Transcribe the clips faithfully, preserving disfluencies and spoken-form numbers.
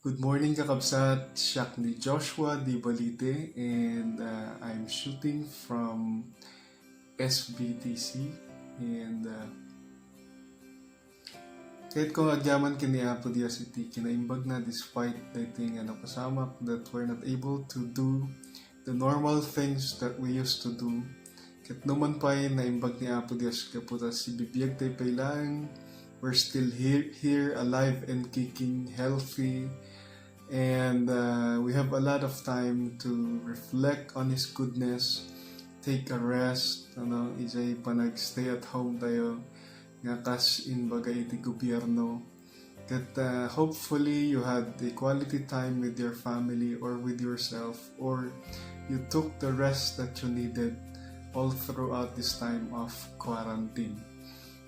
Good morning, kakabsat. Siak ni Joshua Di Balite, and, uh, I'm shooting from S B T C. And, uh, ket ko nga agyaman ken ni Apo Dios iti kinaimbagna, despite daytoy nga napasamak that we're not able to do the normal things that we used to do. Ket no man pay naimbag ni Apo Dios gapu ta sibibiagtayo pay laeng, we're still here, here, alive and kicking, healthy, and, uh, we have a lot of time to reflect on His goodness, take a rest, ano, ijay panag-stay at home tayo, nga kas imbaga iti gobyerno. Ket, uh, hopefully you had a quality time with your family or with yourself, or you took the rest that you needed all throughout this time of quarantine.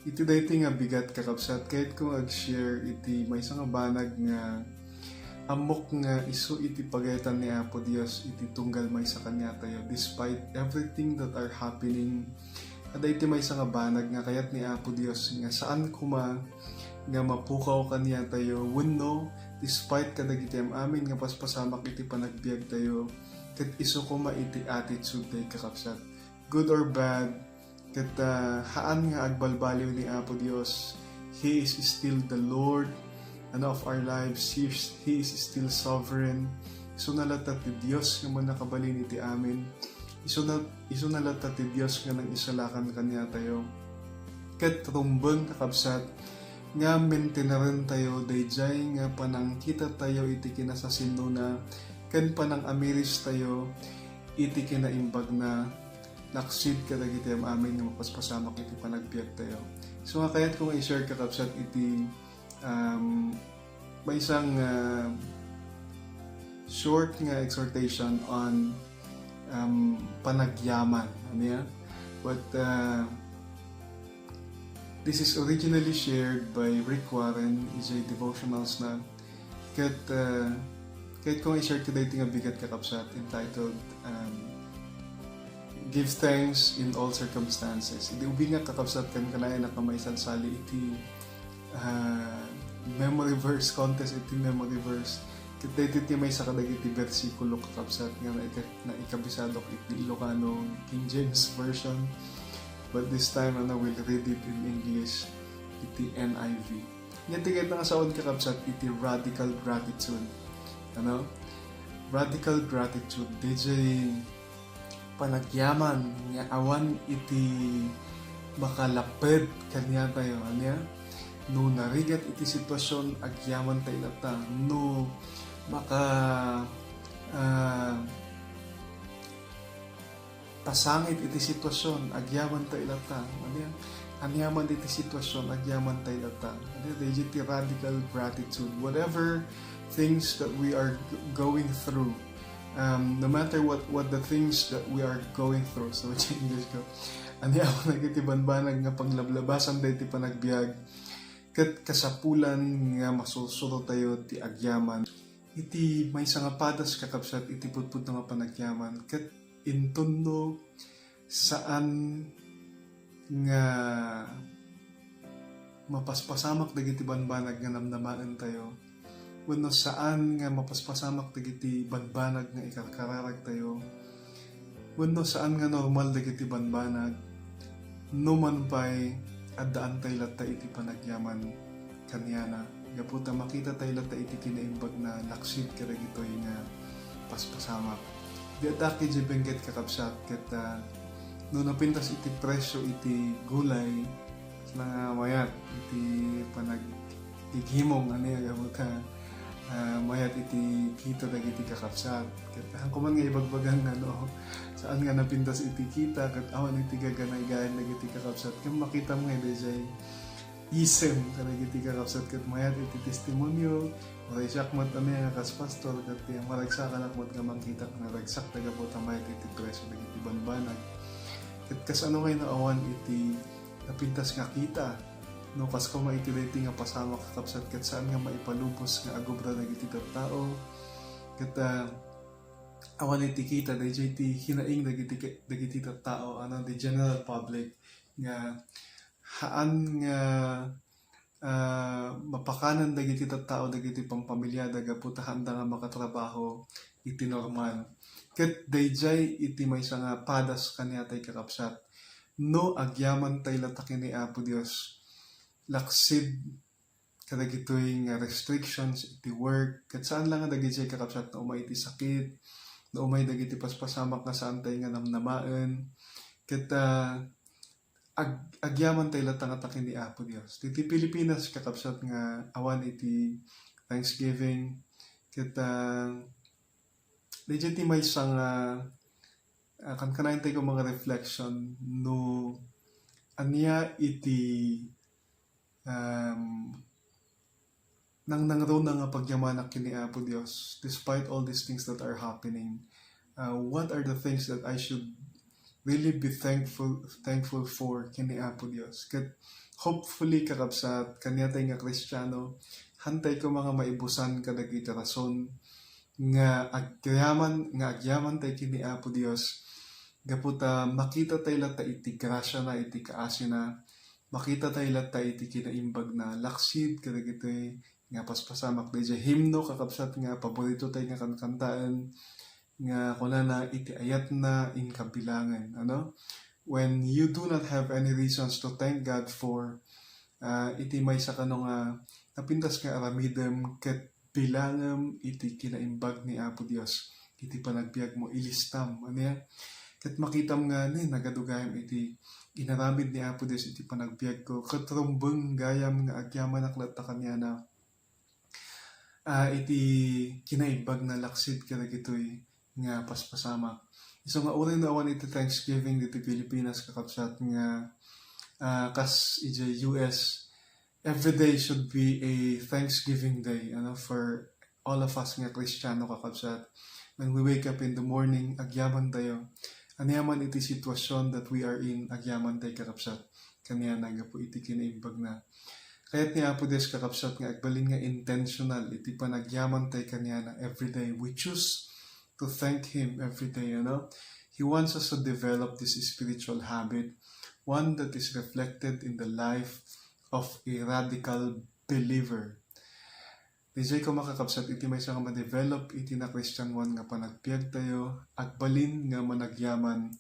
Iti daytoy nga bigat, kakabsat, kayatko nga ag-share iti maysa nga banag nga ammok nga isu iti pagayatan ni Apo Dios iti tunggal maysa kaniatayo, despite everything that are happening. Adda iti maysa nga banag nga kayat ni Apo Dios nga saan koma nga mapukaw kaniatayo wenno despite kadagiti am-amin nga paspasamak iti panagbiagtayo, ket isu koma iti attitude tayo, kakabsat. Good or bad, ket, ah, haan nga agbalbaliw ni Apo Dios. He is still the Lord, ano, of our lives. He is, He is still sovereign. Isuna latta ti Dios nga mannakabalin iti amin. Isuna, isuna latta ti Dios nga nangisalakan kaniatayo. Ket rumbeng, kakabsat, nga maintainarentayo daydiay nga panangkitatayo iti kinasasinnona ken panangamiristayo iti kinaimbagna, laksid kadagiti am-amin nga mapaspasamak iti panagbiagtayo. So, nga kayatko nga i-share, kakabsat, iti, um, maysang, uh, short nga exhortation on, um, panagyaman. Ania? But, uh, this is originally shared by Rick Warren, ijay devotionals na. Ket, uh, kayatko nga i-share today ti nga bigat, kakabsat, entitled, um, Give Thanks in All Circumstances. Iti ubing nga, kakabsat, ken kanayanak nga maisalsali iti, ah, memory verse contest, iti memory verse. Ket daytoy ti maysa kadagiti bersikulo, kakabsat, nga naika-, naikabisadok iti Ilocano King James Version. But this time, ano, we'll read it in English, iti N I V. Nia ti kayatna nga saon, kakabsat, iti radical gratitude. Ano? Radical gratitude. Daydiay panagyaman nga awan iti makalapped kaniatayo. Ania? No narigat iti sitwasyon, agyaman tayo latta. No maka-, ah, pasangit iti sitwasyon, agyaman tayo latta. Ania? Aniaman iti sitwasyon, agyaman tayo latta. Ania? Daydiay ti radical gratitude. Whatever things that we are g-, going through, um, no matter what, what the things that we are going through, so, iti English ko, aniaman dagiti banbanag nga paglablabasam daytoy panagbiag, ket kasapulan nga masursurotayo ti agyaman. Iti maysa nga padas, kakabsat, iti pudpudno nga panagyaman, ket inton no saan nga mapaspasamak dagiti banbanag nga namnamaentayo, wenno saan nga mapaspasamak dagiti banbanag nga ikarkararagtayo, wenno saan nga normal dagiti banbanag, no man pay, addaantay latta iti panagyaman kaniana, gapu ta makitatayo latta iti kinaimbagna laksid kadagitoy nga paspasamak. Di adda ket idiay benggit, kakabsat, ket, ah, no napintas iti presyo iti gulay, sana mayat iti panagigimong, ania, gapu ta, ah, mayat iti kita dagiti kakabsat. Ket haan ko man nga ibagbaga nga, no, saan nga napintas iti kita, ket awan iti gaganaygayan dagiti kakabsat. Ngem makitam nga daydiay isem kadagiti kakabsat ket mayat iti testimonio, uray siak met, ania, nga kas pastor, ket ti maragsakanak met nga mangkitak, naragsak ta gapu ta mayat iti presyo dagiti banbanag. Ket kasano ngay no awan iti napintas nga kita? No kas koma iti daytoy nga pasamak, kakabsat, ket saan nga maipalubos nga agobra dagiti tattao. Ket, ah, awan iti kita, daydiay ti hinaing dagiti, dagiti tattao, ano, the general public, nga haan nga, ah, mapakanen dagiti tattao dagiti pangpamiliada gapu ta haanda nga makatrabaho iti normal. Ket daydiay iti maysa nga padas kaniatay, kakabsat. No agyaman tay latta ken ni Apo Dios, laksid kadagitoy nga restrictions iti work, ket saan la nga dagiti kakabsat no umay iti sakit, no umay dagiti paspasamak nga saan tay nga namnamaen, ket, ah, ag-, agyaman tay latta nga ta ken ni Apo Dios. Diti Pilipinas, kakabsat, nga awan iti Thanksgiving, ket, ah, daydiay ti maysa nga, ah, kankanayon tay ko mga reflection no ania iti, um, nangnangruna nga pagyamanak ken ni Apo Dios despite all these things that are happening. Uh, what are the things that I should really be thankful thankful for ken ni Apo Dios? Ket hopefully, kakabsat, kaniatay nga Kristiano, haantay ko mga maibusan kadagiti rason nga agyaman, nga agyaman tay ken ni Apo Dios, gapu ta makita tay latta iti grasiana, iti kaasina, makita tay latta iti kinaimbagna, laksid kadagitoy nga paspasamak. Daydiay himno, kakabsat, nga paborito tay nga kankantaen, nga kunana, "Iti ayatna inka bilangen," ano? When you do not have any reasons to thank God for, ah, iti maysa kano nga napintas nga aramidem ket bilangem iti kinaimbag ni Apo Dios iti panagbiagmo, ilistam. Ania? Ket makitam nga, "Ni, nagadu gayam iti inaramid ni Apo Dios iti panagbiagko, ket rumbeng gayam nga agyamanak latta kaniana, ah, iti kinaimbagna laksid kadagitoy nga paspasamak." Isu nga uray no awan iti Thanksgiving ditoy Pilipinas, kakabsat, nga, ah, kas idiay U S, every day should be a Thanksgiving day, ano, for all of us nga Kristiano, kakabsat. When we wake up in the morning, agyaman tayo. Ania man iti sitwasyon that we are in, agyaman tayo, kakabsat, kaniana gapu iti kinaimbagna. Kayat ni Apo Dios, kakabsat, nga agbalin nga intentional iti panagyaman tayo kaniana every day. We choose to thank Him every day, you know. He wants us to develop this spiritual habit, one that is reflected in the life of a radical believer. Daydiay ko, kakabsat, iti maysa nga ma-develop iti nakristianoan nga panagbiag tayo, agbalin nga managyaman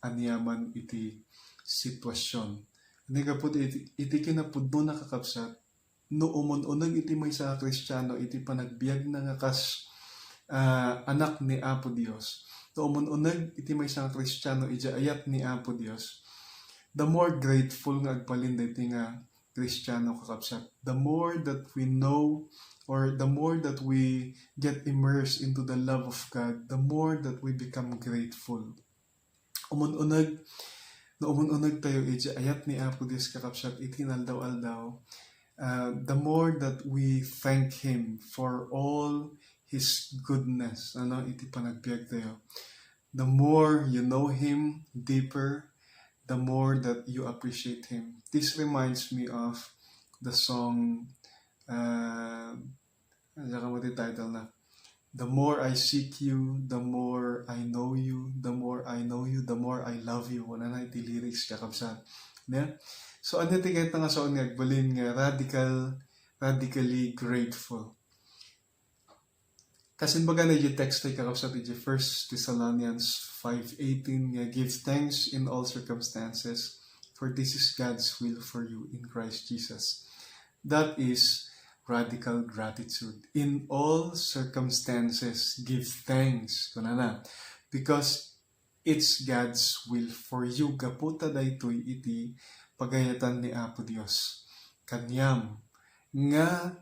ania man iti sitwasyon. Ania gapu iti, iti kinapudnona, kakabsat, no umun-uneg iti maysa a Kristiano iti panagbiagna nga kas, ah, anak ni Apo Dios, no umun-uneg iti maysa nga Kristiano idiay ayat ni Apo Dios, the more grateful nga agbalin daytoy nga Kristiano, kakabsat. The more that we know, or the more that we get immersed into the love of God, the more that we become grateful. Umun-uneg, no umun-uneg tayo iti ayat ni Apo Dios, kakabsat, iti inaldaw-aldaw, uh, the more that we thank Him for all His goodness, ano, iti panagbiag tayo. The more you know Him deeper, the more that you appreciate Him. This reminds me of the song, uh, ano ka mo ti title na? "The more I seek you, the more I know you, the more I know you, the more I love you." Kunana iti lyrics, kakabsat. Ne? So, ania ti kayat nga saan nga agbalin nga radical, radically grateful? Kas imbagana iti text tayo, kakabsat, iti First Thessalonians five eighteen nga, "Give thanks in all circumstances, for this is God's will for you in Christ Jesus." That is radical gratitude. "In all circumstances, give thanks," kunana, "because it's God's will for you." Gapu ta daytoy iti pagayatan ni Apo Dios kaniam nga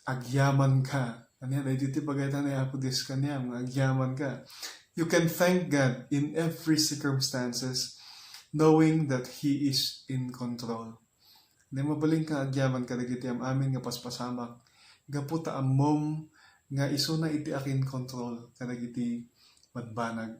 agyaman ka. Ania daytoy ti pagayatan ni Apo Dios kaniam nga agyaman ka. You can thank God in every circumstances, knowing that He is in control. Ania, mabalin ka agyaman kadagiti am-amin nga paspasamak, gapu ta ammom nga isuna iti akin control kadagiti banbanag.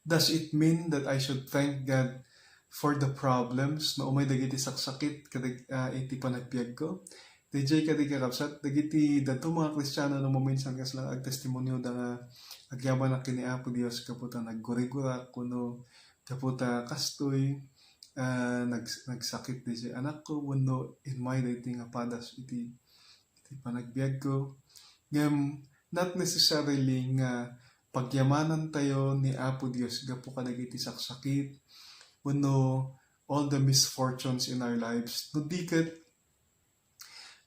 Does it mean that I should thank God for the problems no umay dagiti saksakit kadag-, ah, iti panagbiagko? Daydiay kadi, kakabsat, dagiti dato mga Kristiano no maminsan kasla agtestimonioda nga agyamanak ken ni Apo Dios gapu ta naggurigurak, kuno gapu ta kastoy, ah, nags-, nagsakit daydiay anakko, wenno immay daytoy nga padas iti, iti panagbiagko. Ngem, not necessarily nga pagyamanantayo ni Apo Dios gapu kadagiti saksakit, wenno all the misfortunes in our lives. No di ket,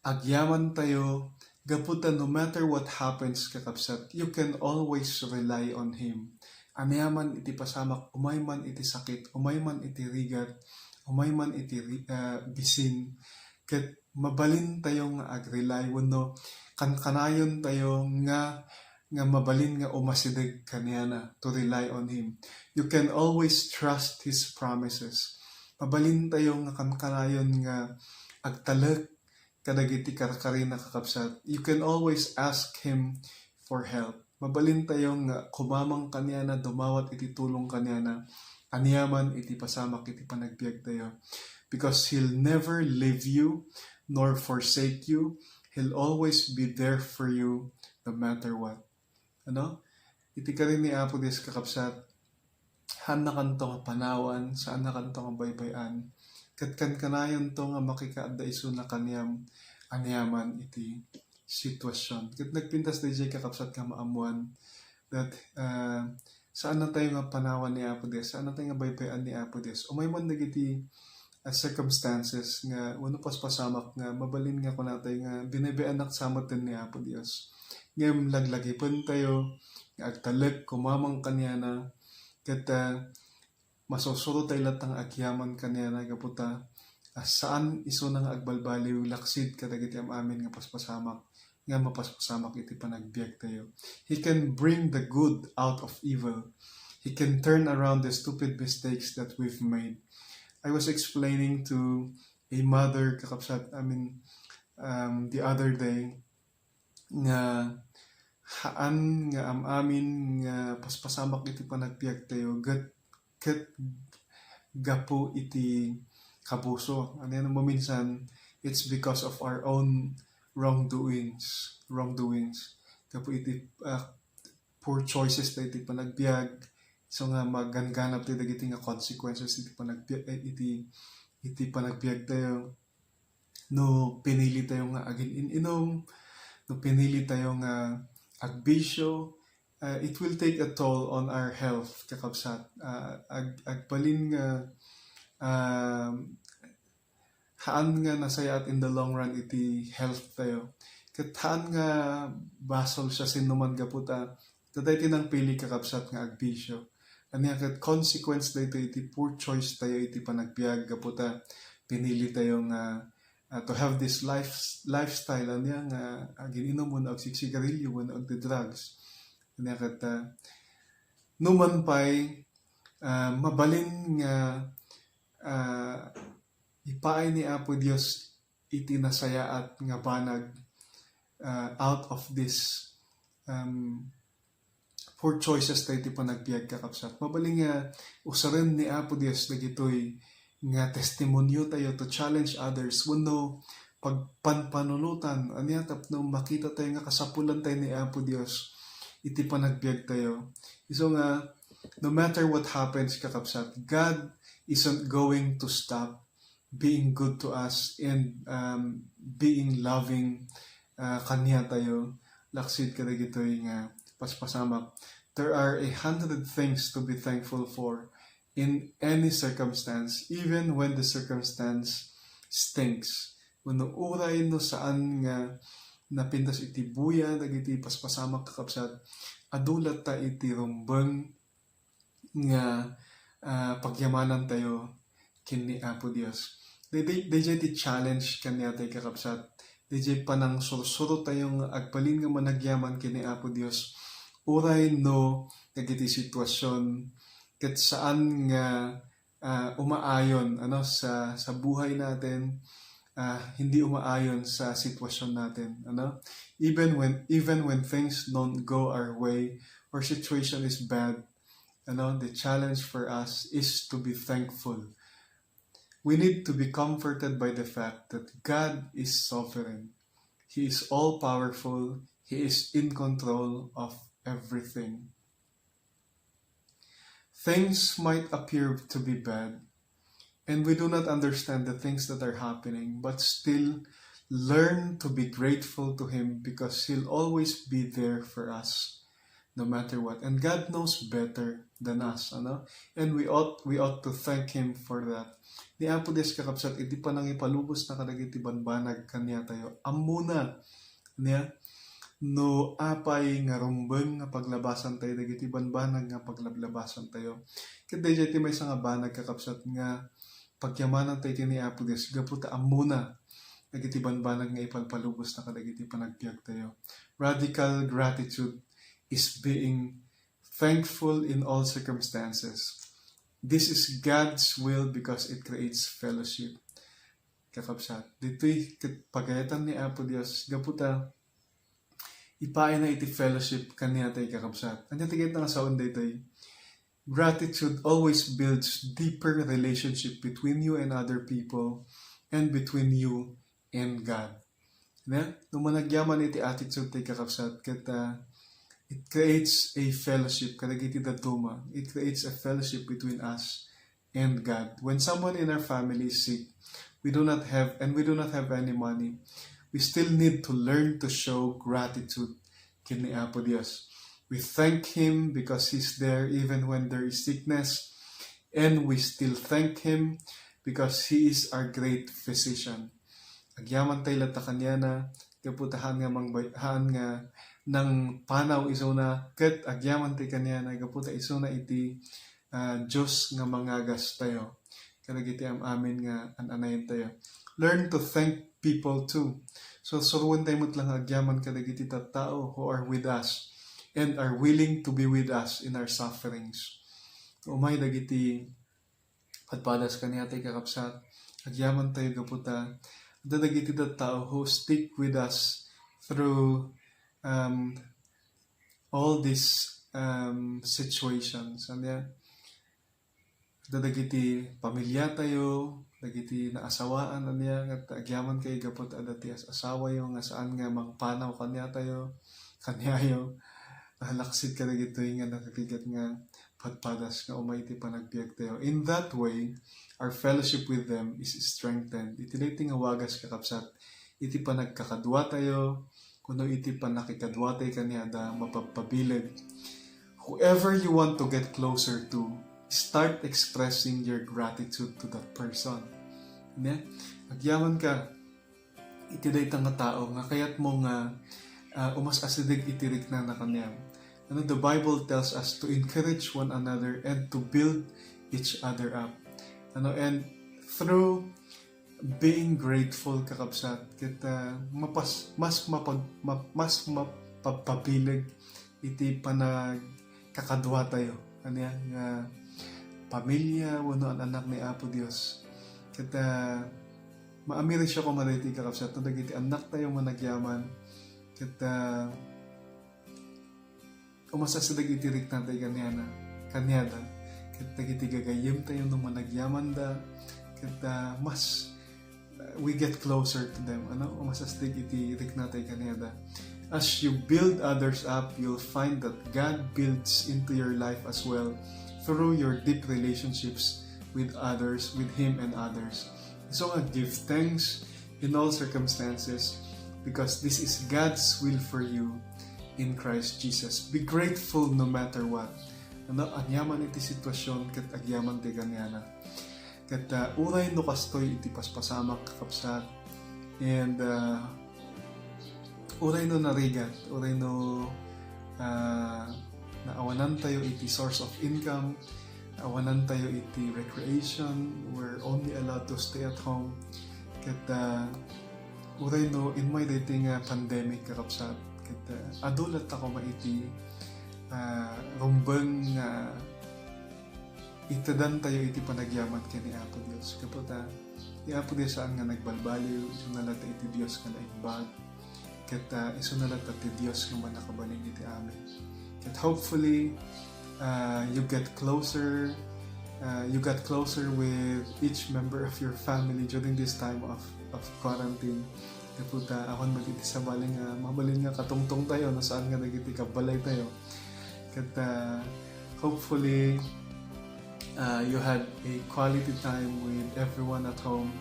agyamantayo, gapu ta no matter what happens, kakabsat, you can always rely on Him. Aniaman iti pasamak, umay man iti sakit, umay man iti rigat, umay man iti ri-, ah, bisin, ket mabalintayo nga ag-rely wenno kankanayontayo nga, nga mabalin nga umasideg kaniana, to rely on Him. You can always trust His promises. Mabalintayo nga kankanayon nga agtalek kadagiti karkarina, kakabsat. You can always ask Him for help. Mabalintayo nga kumamang kaniana, dumawat iti tulong kaniana, aniaman iti pasamak iti panagbiagtayo. Because He'll never leave you nor forsake you. He'll always be there for you no matter what. Ano? Iti karin ni Apo Dios, kakabsat, haannakanto nga panawan, saannakanto nga baybay-an. Ket kankanayonto nga makikaadda isuna kaniam aniaman iti sitwasyon. Ket nagpintas daydiay, kakabsat, nga maammoan that, ah, saannatayo nga panawan ni Apo Dios, saannatayo nga baybay-an ni Apo Dios. Umay man dagiti, ah, circumstances nga wenno paspasamak nga mabalin nga kunatayo nga binaybay-anak sa met ni Apo Dios. Ngem laglagipentayo nga agtalek kumamang kaniana, ket, ah, masursurotayo latta nga agyaman kaniana gapu ta, ah, saan isuna nga agbalbaliw laksid kadagiti am-amin nga paspasamak nga mapaspasamak iti panagbiagtayo. He can bring the good out of evil. He can turn around the stupid mistakes that we've made. I was explaining to a mother, kakabsat, I mean, um, the other day, nga haan nga am-amin nga paspasamak iti panagbiagtayo, ket, ket gapu iti kabuso. Ania no maminsan, it's because of our own wrongdoings, wrongdoings. Gapu iti, ah, poor choices tayo iti panagbiag, so nga magangganabtayo dagiti nga consequences iti panagbiag, eh, iti, iti panagbiagtayo. No pinilitayo nga agin-in-inum, no pinilitayo nga agbisyo, ah, it will take a toll on our health, kakabsat. Ah, ag-, agbalin nga, um, haan nga nasayaat in the long run iti health tayo. Ket haan nga basol siasinoman gapu ta, ta daytoy nangpili, kakabsat, nga agbisyo. Ania ket consequence daytoy iti poor choice tayo iti panagbiag gapu ta pinili tayo nga, ah, to have this life-, lifestyle, ania nga agin-inum wenno agsigsigarilyo wenno agdi-drugs. Ania ket, ah, numan pay, ah, mabalin nga, ah, ipaay ni Apo Dios iti nasayaat nga banag, ah, out of this, um, poor choices tayo iti panagbiag, kakabsat. Mabalin nga usaren ni Apo Dios dagitoy nga testimonio tayo to challenge others wenno pagpanpanunotan, ania, tapno makita tayo nga kasapulan tayo ni Apo Dios iti panagbiag tayo. Isu nga, no matter what happens, kakabsat, God isn't going to stop being good to us and, um, being loving, uh, kaniatayo, laksid kadagitoy nga paspasamak. There are a hundred things to be thankful for in any circumstance, even when the circumstance stinks. Wenno uray no saan nga napintas iti buya dagiti paspasamak, kakabsat, adu latta iti rumbeng nga, ah, pagyamanantayo ken ni Apo Dios. Daydiay, daydiay ti challenge kaniatayo, kakabsat. Daydiay panangsursurotayo nga agbalin nga managyaman ken ni Apo Dios. Uray no dagiti sitwasyon ket saan nga, ah, umaayon, ano, sa, sa buhay natin, ah, hindi umaayon sa sitwasyon natin, ano? Even when, even when things don't go our way or situation is bad, ano, the challenge for us is to be thankful. We need to be comforted by the fact that God is sovereign. He is all-powerful. He is in control of everything. Things might appear to be bad, and we do not understand the things that are happening, but still learn to be grateful to Him because He'll always be there for us no matter what. And God knows better than us, ano? And we ought, we ought to thank Him for that. Ni Apo Dios, kakabsat, iti panangipalubosna kadagiti banbanag kaniatayo, ammona, ania, no apay nga rumbeng nga paglabasantayo dagiti banbanag nga paglablabasantayo. Ket daydiay ti maysa nga banag, kakabsat, nga pagyamanantayo ken ni Apo Dios gapu ta ammona dagiti banbanag nga ipalpalubosna kadagiti panagbiagtayo. Radical gratitude is being thankful in all circumstances. This is God's will because it creates fellowship. Kakabsat, ditoy ket pagayatan ni Apo Dios gapu ta ipaayna iti fellowship kaniatayo, kakabsat. Ania ti kayatna nga sawen daytoy? Gratitude always builds deeper relationship between you and other people and between you and God. Ne? No managyaman iti attitude tayo, kakabsat, ket, ah, it creates a fellowship kadagiti dadduma. It creates a fellowship between us and God. When someone in our family is sick, we do not have, and we do not have any money, we still need to learn to show gratitude ken ni Apo Dios. We thank Him because He's there even when there is sickness, and we still thank Him because He is our great physician. Agyaman tayo latta kaniana, gapu ta haan nga mangbay-, haan nga nangpanaw isuna, ket agyaman tayo kaniana, gapu ta isuna iti, ah, Dios nga mangagas tayo kadagiti am-amin nga an-anayen tayo. Learn to thank people too. So, suroen tayo met lang agyaman kadagiti tattao who are with us and are willing to be with us in our sufferings. Umay dagiti padpadas kaniatayo, kakabsat, agyaman tayo gapu ta adda dagiti tattao who stick with us through, um, all these, um, situations. Ania? Adda dagiti pamilya tayo, dagiti naasawaan, ania, nga agyaman kayo gapu ta adda ti as-, asawayo nga saan nga mangpanaw kaniatayo, kaniayo. Nahalaksid kadagitoy nga nakarigat nga padpadas nga umay iti panagbiag tayo. In that way, our fellowship with them is strengthened. Iti daytoy nga wagas, kakabsat, iti panagkakadua tayo, kuno iti pannakikadua tayo kaniada, mapagpabileg. Whoever you want to get closer to, start expressing your gratitude to that person. Ne? Agyaman ka iti dayta nga tao nga kayatmo nga, ah, umas-asideg iti riknana kaniam. Ano, the Bible tells us to encourage one another and to build each other up. Ano, and through being grateful, kakabsat, ket, ah, mapas-, mas mapag-, ma-, mas mapagpabileg iti panagkakadua tayo. Ania, nga pamilya wenno an-anak ni Apo Dios. Ket, ah, maamirisyo koma daytoy, kakabsat, no dagiti annak tayo managyaman. Ket, ah, umas-asideg iti riknatayo kaniana, kaniada. Ket dagiti gagayyem tayo no managyamanda, ket, ah, mas, ah, we get closer to them, ano? Umas-asideg iti riknatayo kaniada. As you build others up, you'll find that God builds into your life as well through your deep relationships with others, with Him and others. So, uh, give thanks in all circumstances, because this is God's will for you in Christ Jesus. Be grateful no matter what. Ano, ania man iti sitwasyon, ket agyaman ti kaniana. Ket, ah, uray no kastoy iti paspasamak, kakabsat, and, ah, uray no narigat, uray no, ah, naawanan tayo iti source of income, awanan tayo iti recreation, we're only allowed to stay at home. Ket, ah, uray no immay daytoy nga pandemic, kakabsat, ket, ah, adu latta koma iti, ah, rumbeng nga itedan tayo iti panagyaman ken ni Apo Dios. Gapu ta, ni Apo Dios saan nga nagbalbaliw, isuna latta iti Dios nga naimbag. Ket, ah, isuna latta ti Dios nga mannakabalin iti amin. Ket hopefully, ah, you get closer, ah, you got closer with each member of your family during this time of, of quarantine. Gapu ta, awan met iti sabali nga mabalin nga katungtong tayo, no saan nga dagiti kabbalay tayo. Ket, ah, hopefully, Uh, you had a quality time with everyone at home,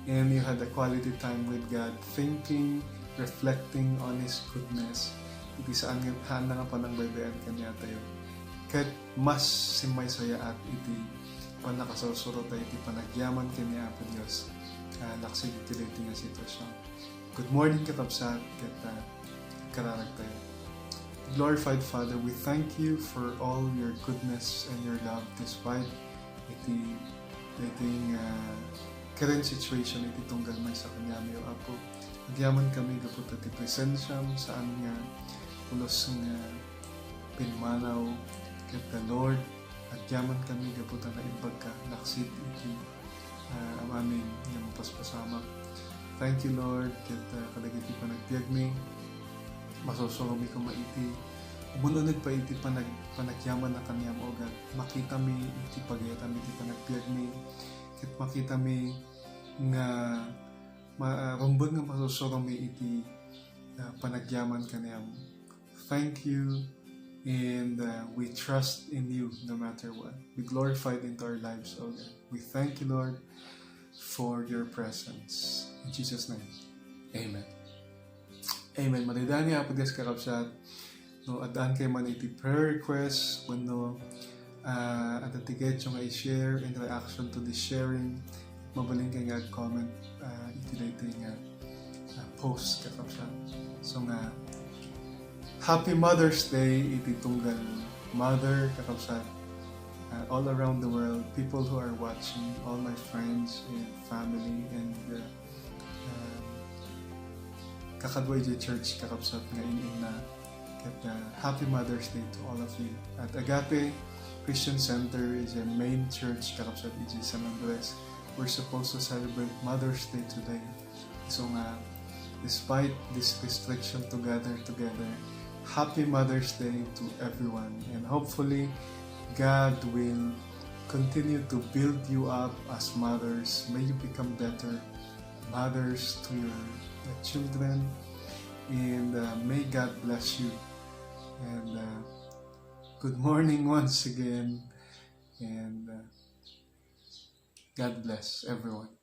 and you had a quality time with God, thinking, reflecting on His goodness. Iti saan nga, saan nga panangbaybay-an kaniatayo. Ket mas simmaysayaat iti pannakasursuro tayo iti panagyaman ken ni Apo Dios, ah, laksid iti daytoy nga sitwasyon. Good morning, kakabsat, ket, ah, kararag tayo. Glorified Father, we thank you for all your goodness and your love despite iti, iti nga current situation iti tunggal maysa kaniami, O Apo. Agyaman kami gapu ta ti presensiam, saan nga pulos nga pimmanaw, ket, Lord, agyaman kami gapu ta naimbagka laksid iti, ah, am-amin nga mapaspasamak. Thank you, Lord, ket, ah, kadagiti panagbiagmi, masursuromi koma iti umun-uneg pay iti panag-, panagyaman a kaniam, O God. Makitami iti pagayatami iti panagbiagmi, ket makitami nga ma-, ah, rumbeng nga masursuromi iti, ah, panagyaman kaniam. Thank you, and, uh, we trust in you no matter what. Be glorified into our lives, O God. We thank you, Lord, for your presence. In Jesus' name, amen. Amen. Madaydaan nga Apo Dios, kakabsat. No, addaan kayo man iti prayer request, wenno, ah, adda ti ketyo nga i-share in reaction to this sharing, mabalin kayo nga ag-comment, ah, iti daytoy nga, ah, post, kakabsat. So nga, Happy Mother's Day iti tunggal mother, kakabsat. Ah, all around the world, people who are watching, all my friends and family and, uh, um, kakadua iti church, kakabsat, nga in-inna. Ket, uh, Happy Mother's Day to all of you. At Agape Christian Center is a main church, kakabsat, iti San Andres. We're supposed to celebrate Mother's Day today. So nga, despite this restriction to gather together, Happy Mother's Day to everyone. And hopefully, God will continue to build you up as mothers. May you become better mothers to your, uh, children. And, uh, may God bless you. And, uh, good morning once again. And, uh, God bless everyone.